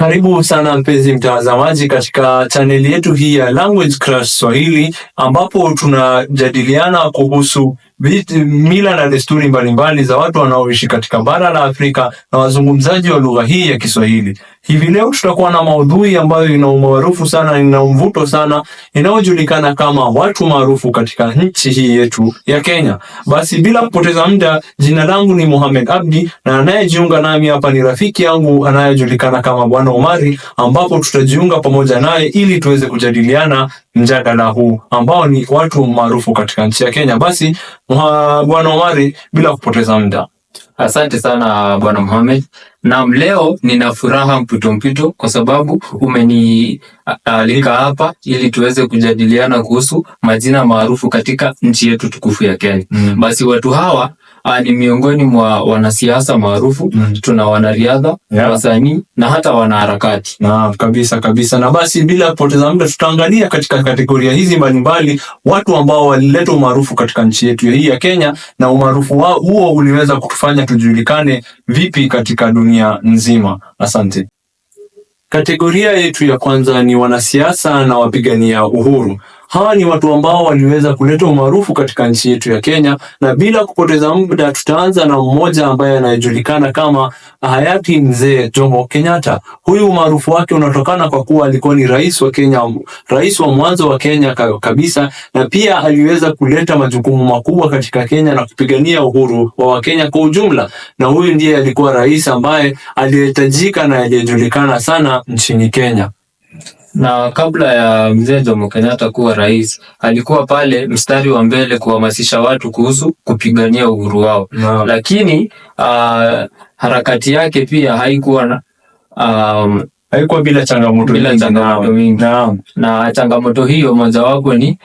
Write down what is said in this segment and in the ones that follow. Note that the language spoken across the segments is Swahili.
Karibu sana mpenzi mtazamaji katika chaneli yetu hii ya Language Crush Swahili ambapo tunajadiliana kuhusu mila na desturi mbalimbali za watu wanaoishi katika bara la Afrika na wazungumzaji wa lugha hii ya Kiswahili. Hivi leo tutakuwa na maudhui ambayo ina umaarufu sana, ina mvuto sana, inayojulikana kama watu maarufu katika nchi hii yetu ya Kenya. Basi bila kupoteza muda, jina langu ni Mohamed Abdi na anayejiunga nami hapa ni rafiki yangu anayejulikana kama Bwana Omari, ambapo tutajiunga pamoja naye ili tuweze kujadiliana mjadala huu ambao ni watu maarufu katika nchi ya Kenya. Basi Bwana Omari, bila kupoteza muda. Asante sana Bwana Mohamed. Naam, leo nina furaha mpwito mpwito kwa sababu umenialika hapa ili tuweze kujadiliana kuhusu majina maarufu katika nchi yetu tukufu ya Kenya. Basi watu hawa ni miongoni mwa wanasiasa maarufu, tuna wanariadha, wasanii na hata wanaharakati. Naam, kabisa kabisa. Na basi bila kupoteza muda, tutaangalia katika kategoria hizi mbalimbali watu ambao walileta umaarufu katika nchi yetu hii ya Kenya, na umaarufu wao huo uliweza kutufanya tujulikane vipi katika dunia nzima. Asante. Kategoria yetu ya kwanza ni wanasiasa na wapigania uhuru. Hawa ni watu ambao waliweza kuleta umaarufu katika nchi yetu ya Kenya, na bila kupoteza muda tutaanza na mmoja ambaye anayejulikana kama hayati Mzee Jomo Kenyatta. Huyu umaarufu wake unatokana kwa kuwa alikuwa ni rais wa Kenya, rais wa mwanzo wa Kenya kabisa, na pia aliweza kuleta majukumu makubwa katika Kenya na kupigania uhuru wa Wakenya kwa ujumla, na huyu ndiye alikuwa rais ambaye aliyetajika na aliyejulikana sana nchini Kenya. Na kabla ya Mzee Jomo Kenyatta kuwa rais, alikuwa pale mstari wa mbele kuhamasisha watu kuhusu kupigania uhuru wao. Lakini harakati yake pia haikuwa na, Haikuwa bila changamoto bila nyingi. changamoto mingi. Na changamoto hiyo mojawapo ni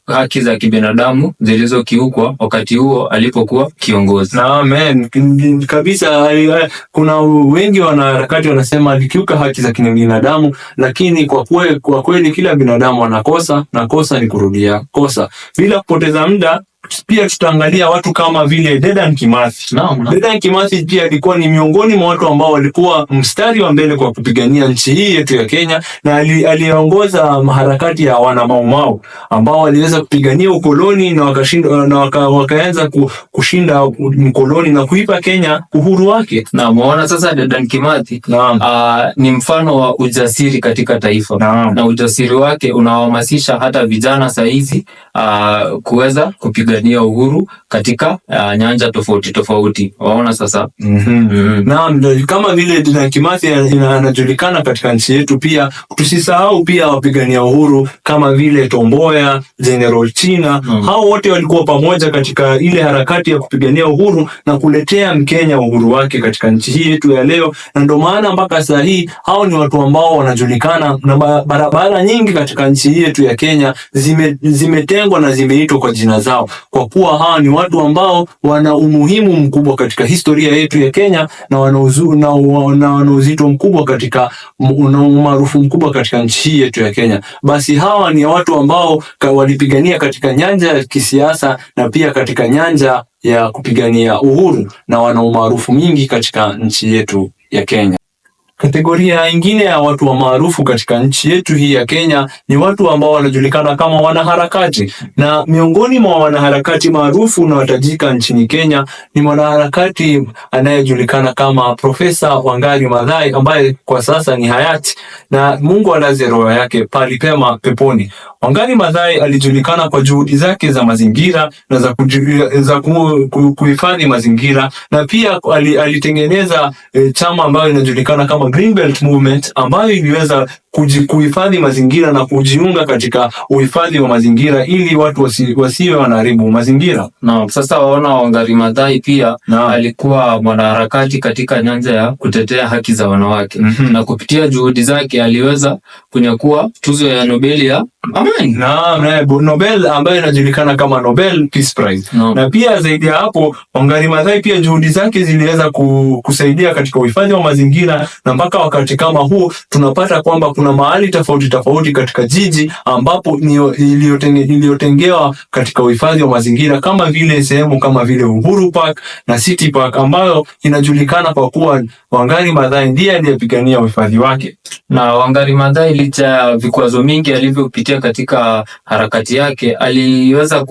haki za kibinadamu zilizokiukwa wakati huo alipokuwa kiongozi. Naam, kabisa. Kuna wengi wanaharakati wanasema alikiuka haki za kibinadamu, lakini kwa kweli kila binadamu anakosa na kosa ni kurudia kosa. Bila kupoteza muda, pia tutaangalia watu kama vile Dedan Kimathi. Naam. Dedan Kimathi pia alikuwa ni miongoni mwa watu ambao walikuwa mstari wa mbele kwa kupigania nchi hii yetu ya Kenya, na aliongoza harakati ya wana Mau Mau ambao waliweza kupigania ukoloni na wakashinda, na wakaanza kushinda mkoloni na kuipa Kenya uhuru wake. Na muona sasa Dedan Kimathi ni mfano wa ujasiri katika taifa. Na ujasiri wake unawahamasisha hata vijana saizi kuweza kupigania uhuru katika nyanja tofauti tofauti. Waona sasa? Naam, ndio, kama vile Dedan Kimathi anajulikana katika nchi yetu, pia tusisahau pia wapigania uhuru kama vile Tom Mboya, General China. Hao wote walikuwa pamoja katika ile harakati ya kupigania uhuru na kuletea Mkenya uhuru wake katika nchi hii yetu ya leo, na ndio maana mpaka saa hii hao ni watu ambao wanajulikana na barabara nyingi katika nchi hii yetu ya Kenya zimetengwa na zimeitwa kwa jina zao, kwa kuwa hawa ni watu ambao wana umuhimu mkubwa katika historia yetu ya Kenya na wana uzito mkubwa katika na umaarufu mkubwa katika nchi hii yetu ya Kenya. Basi hawa ni watu ambao walipigania katika nyanja ya kisiasa na pia katika nyanja ya kupigania uhuru na wana umaarufu mingi katika nchi yetu ya Kenya. Kategoria ingine ya watu wa maarufu katika nchi yetu hii ya Kenya ni watu ambao wanajulikana kama wanaharakati, na miongoni mwa wanaharakati maarufu na watajika nchini Kenya ni mwanaharakati anayejulikana kama Profesa Wangari Maathai ambaye kwa sasa ni hayati, na Mungu alaze roho yake pali pema peponi. Wangari Maathai alijulikana kwa juhudi zake za mazingira na za kuhifadhi mazingira, na pia alitengeneza chama ambayo inajulikana kama Green Belt Movement ambayo iliweza kuhifadhi mazingira na kujiunga katika uhifadhi wa mazingira ili watu wasiwe wanaharibu mazingira. Naam, sasa waona Wangari Maathai pia alikuwa mwanaharakati katika nyanja ya kutetea haki za wanawake. Na kupitia juhudi zake aliweza kunyakua tuzo ya Nobel ya amani. Naam, na Nobel ambayo inajulikana kama Nobel Peace Prize. Na pia zaidi ya hapo, Wangari Maathai pia juhudi zake ziliweza kusaidia katika uhifadhi wa mazingira, na mpaka wakati kama huu tunapata kwamba kuna mahali tofauti tofauti katika jiji ambapo ni iliyotengewa katika uhifadhi wa mazingira kama vile sehemu kama vile Uhuru Park na City Park ambayo inajulikana kwa kuwa Wangari Maathai ndiye aliyepigania uhifadhi wake. Na Wangari Maathai licha ya vikwazo mingi alivyopitia katika harakati yake, aliweza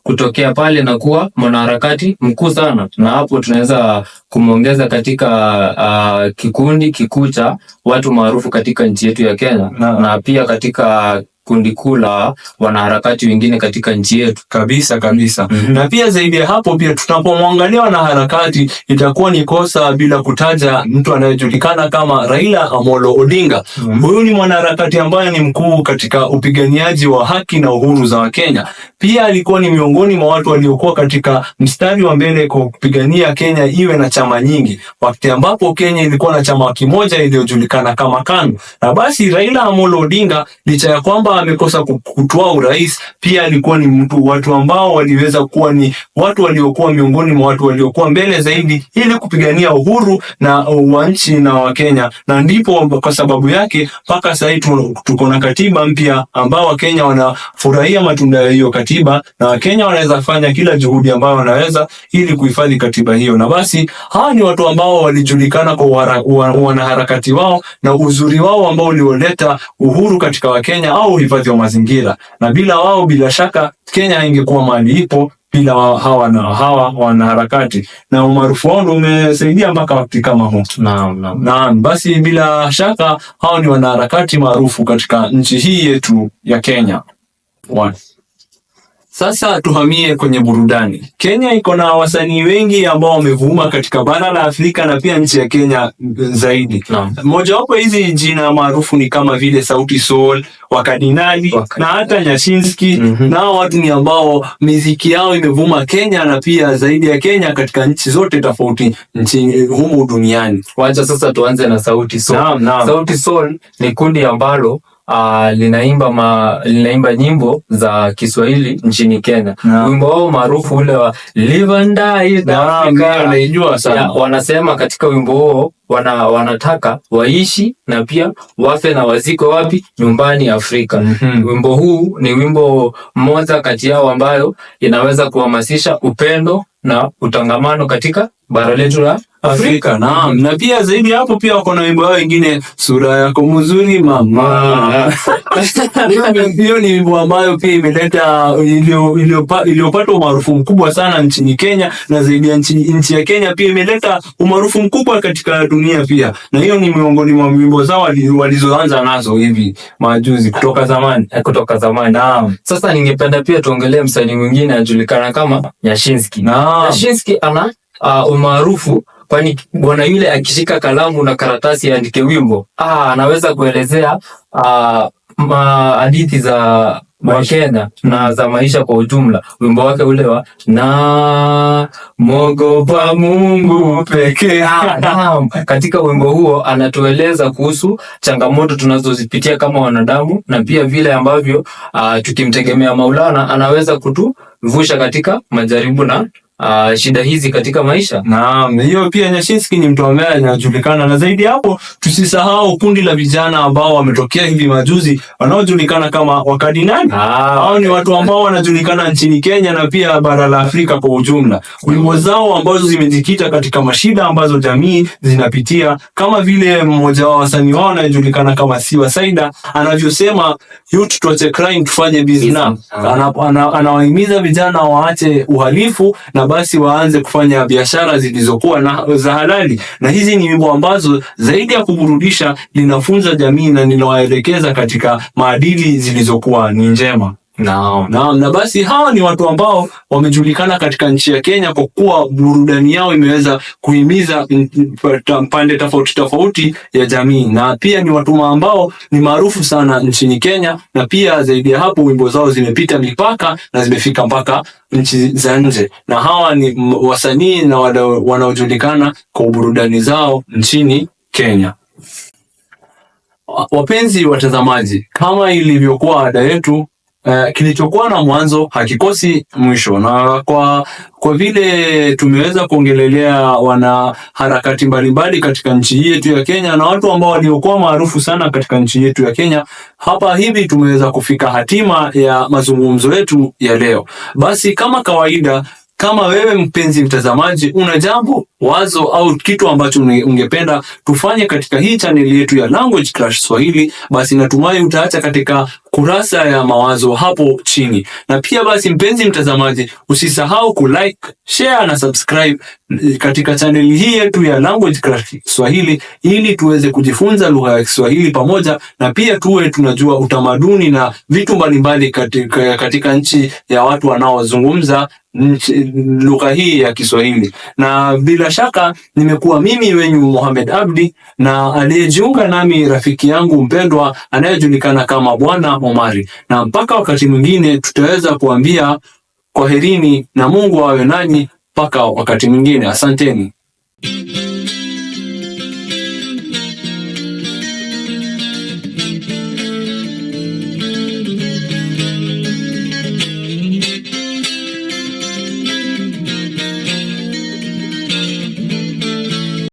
kutokea pale na kuwa mwanaharakati mkuu sana, na hapo tunaweza kumwongeza katika kikundi kikuu cha watu maarufu katika nchi yetu ya Kenya na pia katika kundi kuu la wanaharakati wengine katika nchi yetu. Kabisa kabisa. Na pia zaidi ya hapo, pia tunapomwangalia wanaharakati itakuwa ni kosa bila kutaja mtu anayejulikana kama Raila Amolo Odinga. Huyu ni mwanaharakati ambaye ni mkuu katika upiganiaji wa haki na uhuru za Wakenya. Pia alikuwa ni miongoni mwa watu waliokuwa katika mstari wa mbele kwa kupigania Kenya iwe na chama nyingi, wakati ambapo Kenya ilikuwa na chama kimoja iliyojulikana kama KANU. Na basi Raila Amolo Odinga licha ya kwamba amekosa kutwaa urais, pia alikuwa ni mtu watu ambao waliweza kuwa ni watu waliokuwa miongoni mwa watu waliokuwa mbele zaidi ili kupigania uhuru na wa nchi na wa Kenya, na ndipo kwa sababu yake mpaka sasa hivi tuko na katiba mpya ambao Wakenya wanafurahia matunda ya hiyo katiba, na Wakenya wanaweza fanya kila juhudi ambayo wanaweza ili kuhifadhi katiba hiyo. Na basi hawa ni watu ambao walijulikana kwa wanaharakati wao na uzuri wao ambao ulioleta uhuru katika Wakenya au uhifadhi wa mazingira, na bila wao bila shaka Kenya ingekuwa mahali ipo bila hawa na hawa wanaharakati, na umaarufu wao ndio umesaidia mpaka wakati kama huu. Naam, naam. Naam, basi bila shaka hao ni wanaharakati maarufu katika nchi hii yetu ya Kenya. One. Sasa tuhamie kwenye burudani. Kenya iko na wasanii wengi ambao wamevuma katika bara la Afrika na pia nchi ya Kenya zaidi. Mojawapo hizi jina maarufu ni kama vile Sauti Sol, Wakadinali na hata Nyashinski. Na hao watu ni ambao miziki yao imevuma Kenya na pia zaidi ya Kenya katika nchi zote tofauti nchi humu duniani. Wacha sasa tuanze na Sauti Sol. Naam, naam. Sauti Sol ni kundi ambalo linaimba nyimbo za Kiswahili nchini Kenya. Wimbo wao maarufu ule wa Live and Die in Africa. Naijua sana. Ya, wanasema katika wimbo huo wanataka waishi na pia wafe na wazikwe wapi? Nyumbani Afrika. Wimbo huu ni wimbo mmoja kati yao ambayo inaweza kuhamasisha upendo na utangamano katika bara letu la Afrika. Naam, na pia zaidi hapo pia wako na wimbo wao wengine, sura yako mzuri mama. Hiyo ni wimbo ambayo pia imeleta iliyopata umaarufu mkubwa sana nchini Kenya, na zaidi ya nchi ya Kenya pia imeleta umaarufu mkubwa katika dunia pia, na hiyo ni miongoni mwa wimbo zao walizoanza nazo hivi majuzi kutoka zamani. Kutoka zamani. Naam. Sasa ningependa pia tuongelee msanii mwingine anajulikana kama Nyashinski. Naam. Nyashinski ana umaarufu kwani bwana yule akishika kalamu na karatasi aandike wimbo, anaweza kuelezea hadithi za Wakenya na za maisha kwa ujumla. Wimbo wake ule wa na mwogopa Mungu pekee. Naam, katika wimbo huo anatueleza kuhusu changamoto tunazozipitia kama wanadamu na pia vile ambavyo tukimtegemea Maulana anaweza kutuvusha katika majaribu na shida hizi katika maisha. Naam, hiyo pia Nyashinski ni mtu ambaye anajulikana, na zaidi hapo tusisahau kundi la vijana ambao wametokea hivi majuzi wanaojulikana kama Wakadinali. Hao ni watu ambao wanajulikana nchini Kenya na pia bara la Afrika kwa ujumla. Wimbo zao ambazo zimejikita katika mashida ambazo jamii zinapitia, kama vile mmoja wa wasanii wao anayejulikana kama Siwa Saida anavyosema, youth tuache crime tufanye business. Anawahimiza vijana waache uhalifu na basi waanze kufanya biashara zilizokuwa na za halali. Na hizi ni wimbo ambazo zaidi ya kuburudisha linafunza jamii na linawaelekeza katika maadili zilizokuwa ni njema. Naam. Naam, na basi hawa ni watu ambao wamejulikana katika nchi ya Kenya kwa kuwa burudani yao imeweza kuhimiza pande tofauti tofauti ya jamii, na pia ni watu ambao ni maarufu sana nchini Kenya, na pia zaidi ya hapo wimbo zao zimepita mipaka na zimefika mpaka nchi za nje, na hawa ni wasanii na wanaojulikana kwa burudani zao nchini Kenya. Wapenzi watazamaji, kama ilivyokuwa ada yetu, Kilichokuwa na mwanzo hakikosi mwisho, na kwa vile tumeweza kuongelelea wanaharakati mbalimbali katika nchi yetu ya Kenya na watu ambao waliokuwa maarufu sana katika nchi yetu ya Kenya, hapa hivi tumeweza kufika hatima ya mazungumzo yetu ya leo. Basi kama kawaida, kama wewe mpenzi mtazamaji una jambo, wazo au kitu ambacho ungependa tufanye katika hii channel yetu ya Language Crush Swahili, basi natumai utaacha katika kurasa ya mawazo hapo chini. Na pia basi, mpenzi mtazamaji, usisahau kulike, share na subscribe katika channel hii yetu ya Language Crush Swahili ili tuweze kujifunza lugha ya Kiswahili pamoja na pia tuwe tunajua utamaduni na vitu mbalimbali katika nchi ya watu wanaozungumza lugha hii ya Kiswahili. Na bila shaka nimekuwa mimi wenyu Mohamed Abdi na aliyejiunga nami rafiki yangu mpendwa anayejulikana kama Bwana Omari, na mpaka wakati mwingine tutaweza kuambia kwaherini na Mungu awe nanyi mpaka wakati mwingine. Asanteni.